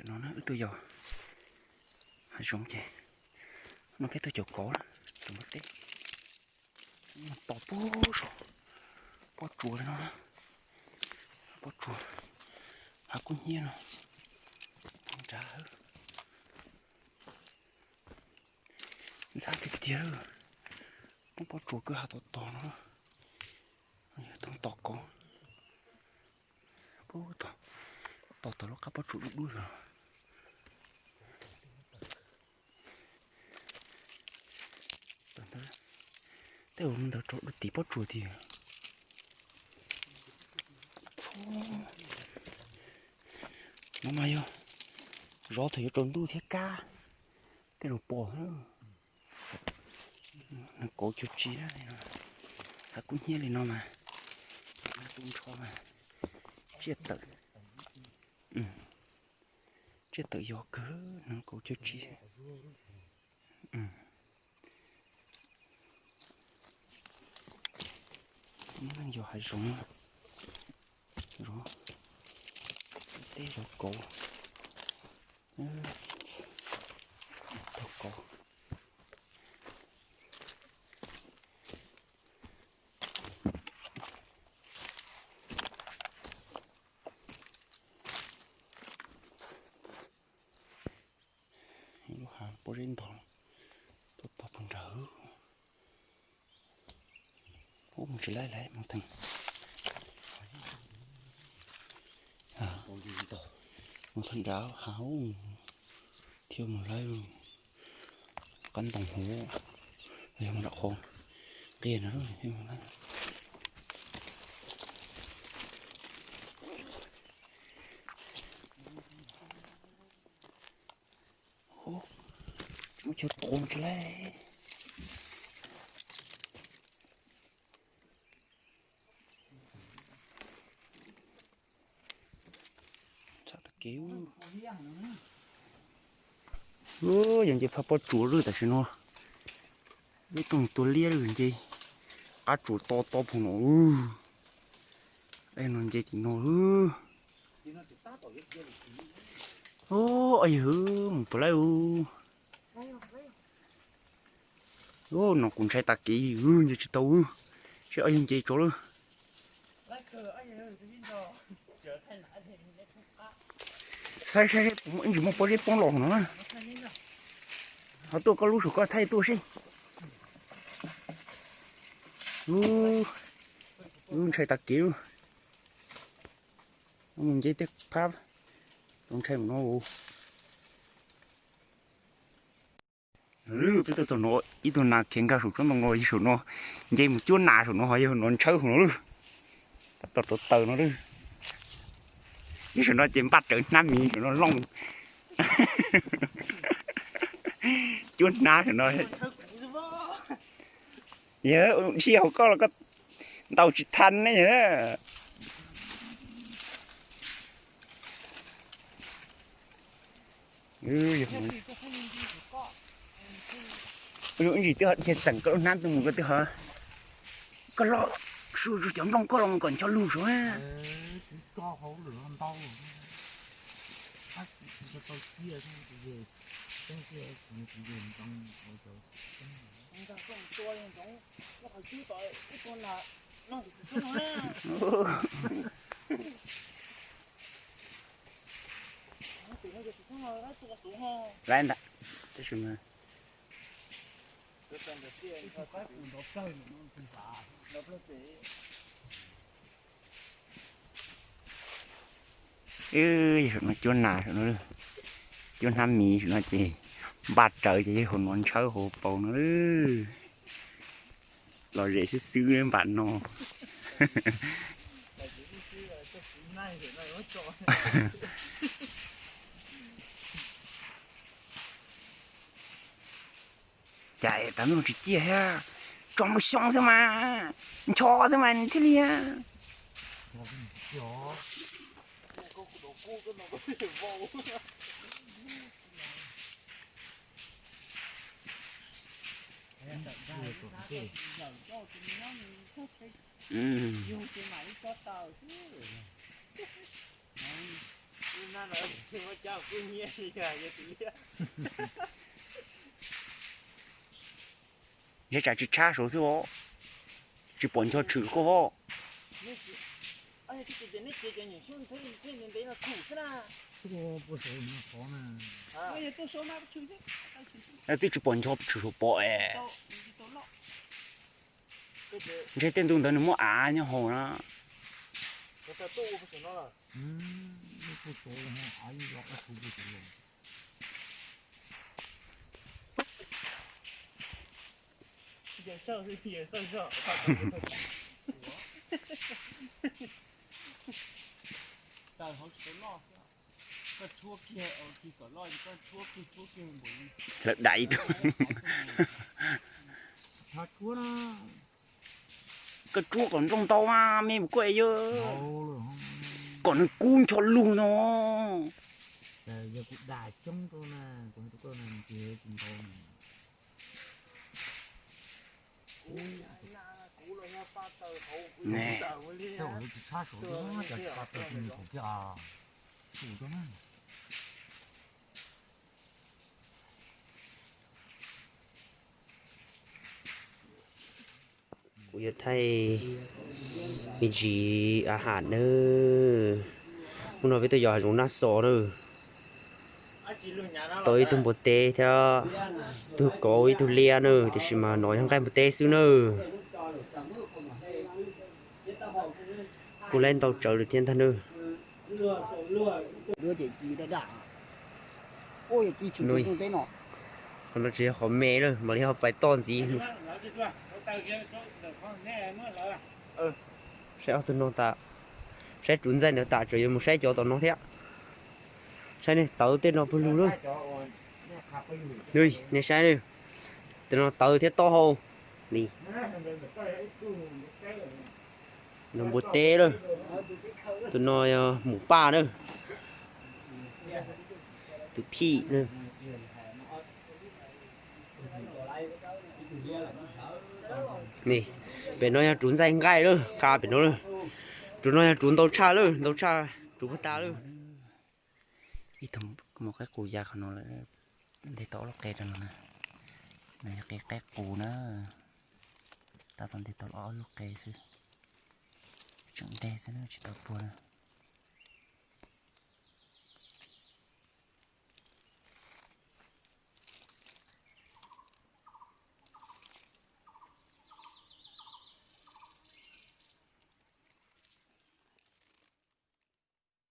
No na wb tuaj yos hav zoov ces no peb tuaj caum kauv na, caum npua teb. Tos puag saum pob tsuas li no na, pob tsuas hav kub hnyiab no, nrad ntxhab tiag tiag lawm, poob pob tsuas kwj ha tos tos no, tos kauv, tos tos lub qab pob tsuas dub dub zog. Tej zaum ntawd rau dua tim pob tsuas tiag. No mas yog zov thaum yuav tsaus ntuj thiab kab, tej zaum pom. Nws kauv cuag tsi, hav kub hnyiab li no mas, tu nrho mas tsiaj tawm, tsiaj tawm yog kawg, nws kauv cuag tsi. Yog hav zoov, zov teb zov kauv, tau kauv. Lub hav pob zeb ntog, tuaj tog puag nrad. Ub, mus tsis laib lawm, mus theem, mus theem nrad hav, thiaj mus laib qab ntoo hauv, yog mus nram qhov qias na. Muab chaw tua tsis laib. Txham tag kev. Yog nce phaj pob tsuas lawm tam sim no. Lub rooj tua liab lawm nce qab tsuas to to phoom no. Dej no nce tim no. Ub, yog mus puas laib. Ub, no kuv ntshai tas kev, nce tsis tau. Seb ob yawg nce tso lawm. Saib saib puas muaj ib ntsis muaj pob zeb poob los no na. Ho tuaj koj lub saum koj thaij tuaj seb. Ub, ntshai tas kev. Mus nce tej phab, tau ntshai mus no. Peb tuaj txog no, ib tug nas khiav nkag saum tsob ntoo no, yog saum no, nce mus cuab nas saum no ho yog no ntshaw hauv no lawm. Tab tom rauv taws no lawm. Yog saum no ces npaj rawv hnab miv saum no looj. Cuab hnab saum no. Yog dib hauv koj los koj ntaus tsis tha ne. Ib ntsis twb ho dhia txeem koj lub hnab tuaj mus koj twb ho, koj los, su cov nplooj koj los mus kom ncho lug saud. Laib ntag, tab sis mas Wb yog saum no cuab nas saum no, cuab hnab miv saum no ces npaj rawv ces yog hauv no ntshawb hauv paus no. Lom zem xwb xwb npam no. Cas tas no tsis ciaj thiab, tso mus xyoo xwb mas, ncho xwb mas thiaj li. Ntshe tsam tsis tshab saud xwb os. Tsis pom ncho tshwm koj os. Twb tsis pom ncho tshwm saum pom es. Ntshe tej ntu ntawd nws muab av nyob hauv na. Lawv dais rau. Koj tsuab kom nplooj ntau mas me mus koj es yog kom nws kub ncho lug no. Kuv yuav thaij me ntsis a ham nawb. Hnub no peb tuaj yos hav zoov nab xos nawb. Tau ib tug npua teb thiab tug kauv ib tug liab nawb, tiam sis mas no yog nqaij npua teb xwb nawb. Kuj laib ntau tsawv lawm thiab ntag nawb. Qhov no tsis yog qhov me lawm, mam li ho pais toj ntxiv. Saib ob tug no tas, saib tsuv ntxaij ntawd tas, tseem yuav mus saib cov tom no thiab. Saib nej tawv tej no pawg lug lawm. Nej saib, tej no tawv thiab taub hau li. No npua teb lawm. Tus no yog mus paj na. Tus phij na. Pem no yog tsuv ntxaij nqaij lawm, qha pem no lawm. Tsuv no yog tsuv ntau tshaj lawm, ntau tshaj tsuv puag ta lawm. Ib tug mus qaib qus ya qhov no lawm, nteg tau ob lub qe rau no na. No yog qe qaib qus na, tab tom nteg tau ob lub qe xwb, tseem nteg xwb na, tsis tau puag na.